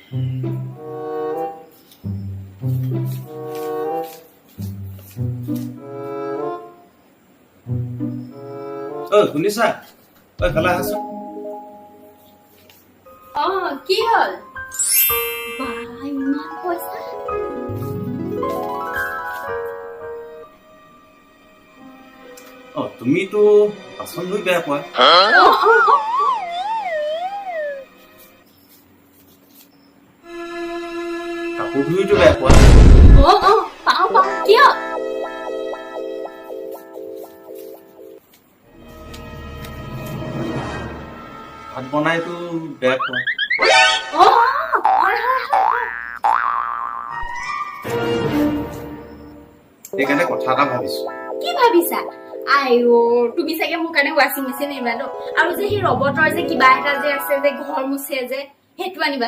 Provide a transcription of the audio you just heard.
ঐ শুনিছা? ঐ, ফালে আহাচোন। অ, কি হ'ল বা? ইমান পইচা! অ, তুমিতো বাচন ধুই বেয়া পোৱা। অ। কাপোৰ ধুইতো বেয়া পোৱা। অ, পাওঁ পাওঁ, কিয়? ভাত বনাইতো বেয়া পোৱা। অ, হয়। সেইকাৰণে কথা এটা ভাবিছো। কি ভাবিছা? আইঅ, তুমি চাগে মোৰ কাৰণে ৱাশ্বিং মেচিন আনিবা ন? আৰু যে সেই ৰবটৰ যে কিবা এটা যে আছে যে, ঘৰ মুচে যে, সেইটো আনিবা।